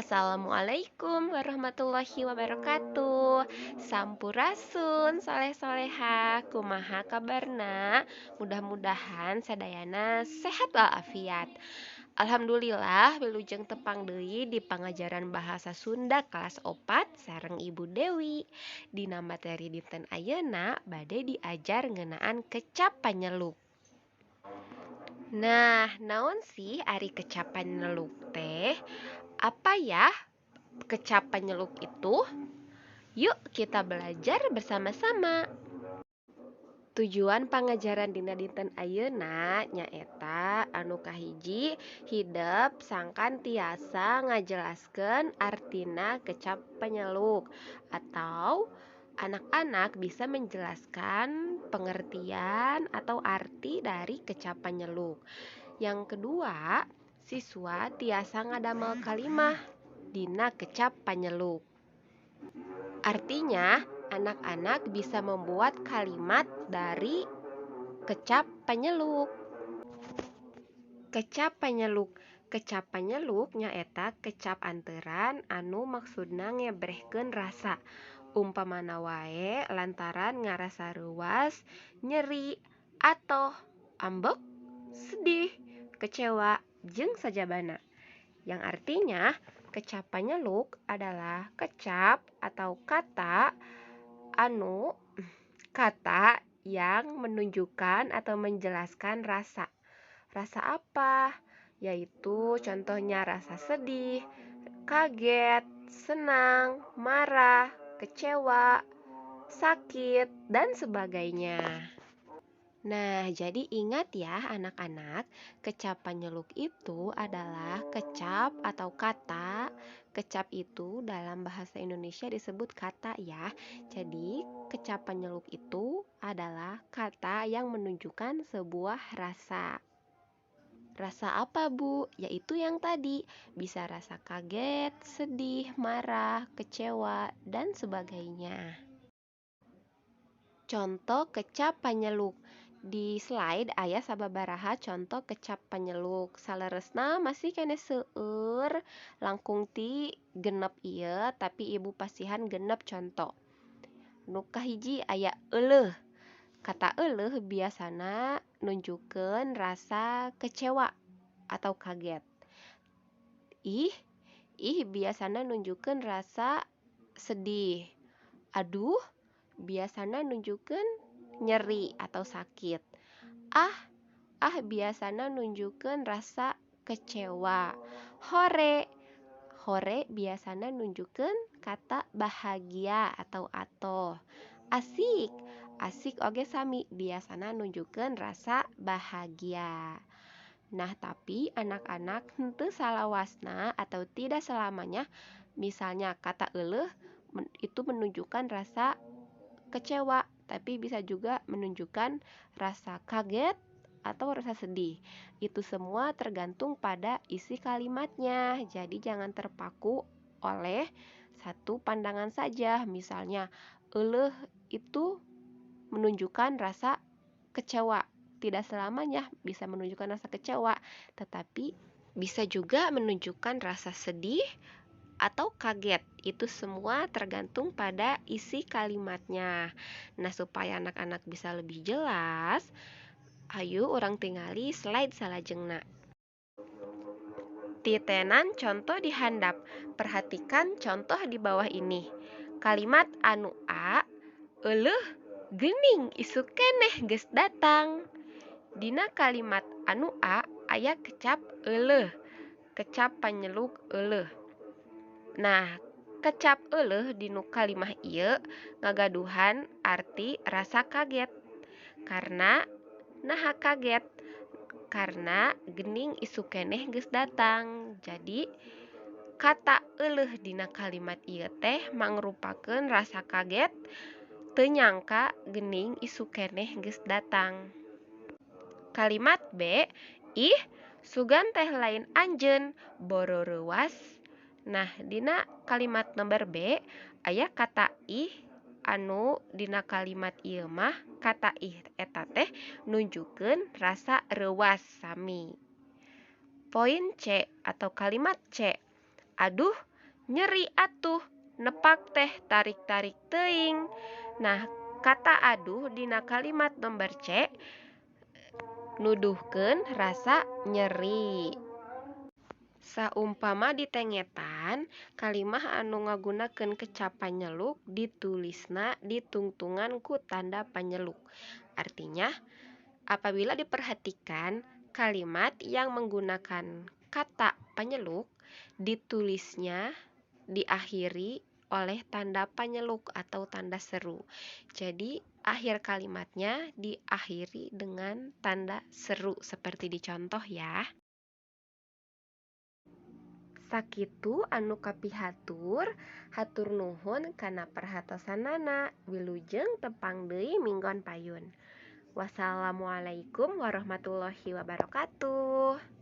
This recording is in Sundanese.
Assalamualaikum warahmatullahi wabarakatuh. Sampurasun soleh-soleha, kumaha kabarna? Mudah-mudahan sadayana sehat walafiat. Alhamdulillah wilujeng tepang deui di pangajaran bahasa Sunda kelas 4 sareng Ibu Dewi. Dina materi dinten ayeuna bade diajar ngeunaan kecap panyeluk. Nah, naon sih ari kecap panyeluk teh? Apa ya kecap panyeluk itu? Yuk kita belajar bersama-sama. Tujuan pangajaran dina dinten ayeuna nyaeta anu kahiji, hidep sangkan tiasa ngajelaskeun artina kecap panyeluk atau anak-anak bisa menjelaskan pengertian atau arti dari kecap panyeluk. Yang kedua, siswa tiasa ngadamel kalimah dina kecap panyeluk. Artinya, anak-anak bisa membuat kalimat dari kecap panyeluk. Kecap panyeluk. Kecap panyeluk nyaeta kecap anteran anu maksudna ngebrehkeun rasa. Umpamana wae lantaran ngarasa reuwas, nyeri, atoh, ambek, sedih, kecewa, jeung sajabana. Yang artinya, kecap panyeluk adalah kecap atau kata anu kata yang menunjukkan atau menjelaskan rasa. Rasa apa? Yaitu contohnya rasa sedih, kaget, senang, marah, kecewa, sakit, dan sebagainya. Nah, jadi ingat ya anak-anak, kecap panyeluk itu adalah kecap atau kata. Kecap itu dalam bahasa Indonesia disebut kata ya. Jadi, kecap panyeluk itu adalah kata yang menunjukkan sebuah rasa. Rasa apa, Bu? Yaitu yang tadi, bisa rasa kaget, sedih, marah, kecewa, dan sebagainya. Contoh kecap panyeluk. Di slide aya sababaraha contoh kecap panyeluk. Saleresna masih keneh seueur, langkung ti 6 ieu, tapi ibu pasihan 6 contoh. Nu kahiji aya euleuh. Kata euleuh biasana nunjukkeun rasa kecewa atau kaget. Ih, ih biasana nunjukkeun rasa sedih. Aduh, biasana nunjukkeun nyeri atau sakit. Ah, ah biasana nunjukkeun rasa kecewa. Hore, hore biasana nunjukkeun kata bahagia atau atoh. Asik, asik oge sami biasana nunjukkeun rasa bahagia. Nah, tapi anak-anak henteu salawasna atau tidak selamanya, misalnya kata euleuh itu menunjukkan rasa kecewa, tapi bisa juga menunjukkan rasa kaget atau rasa sedih. Itu semua tergantung pada isi kalimatnya. Jadi jangan terpaku oleh satu pandangan saja. Misalnya, euleuh itu menunjukkan rasa kecewa. Tidak selamanya bisa menunjukkan rasa kecewa, tetapi bisa juga menunjukkan rasa sedih atau kaget. Itu semua tergantung pada isi kalimatnya. Nah, supaya anak-anak bisa lebih jelas, ayo urang tingali slide salajengna. Titenan contoh di handap. Perhatikan contoh di bawah ini. Kalimat anu A, euleuh geuning isuk keneh geus datang. Dina kalimat anu A aya kecap euleuh, kecap panyeluk euleuh. Nah, kecap euleuh dinu kalimah ieu ngagaduhan arti rasa kaget. Karena naha kaget? Karena gening isuk keneh geus datang. Jadi kata euleuh dina kalimat ieu teh mangrupakeun rasa kaget teu nyangka gening isuk keneh geus datang. Kalimat B, ih sugan teh lain anjeun boro reuwas. Nah, dina kalimat nomor B aya kata ih anu dina kalimat ieu mah kata ih eta teh nunjukkeun rasa reuwas sami. Poin C atau kalimat C, aduh. Nyeri atuh, nepak teh tarik-tarik teuing. Nah, kata aduh dina kalimat nomor C nuduhkeun rasa nyeri. Saumpama ditengetan, kalimah anu ngagunakeun kecap panyeluk ditulisna ditungtungan ku tanda panyeluk. Artinya, apabila diperhatikan kalimat yang menggunakan kata panyeluk ditulisnya diakhiri oleh tanda panyeluk atau tanda seru. Jadi, akhir kalimatnya diakhiri dengan tanda seru seperti dicontoh ya. Sakitu anu kapihatur, hatur nuhun kana perhatosanana. Wilujeng tepang deui minggon payun. Wassalamualaikum warahmatullahi wabarakatuh.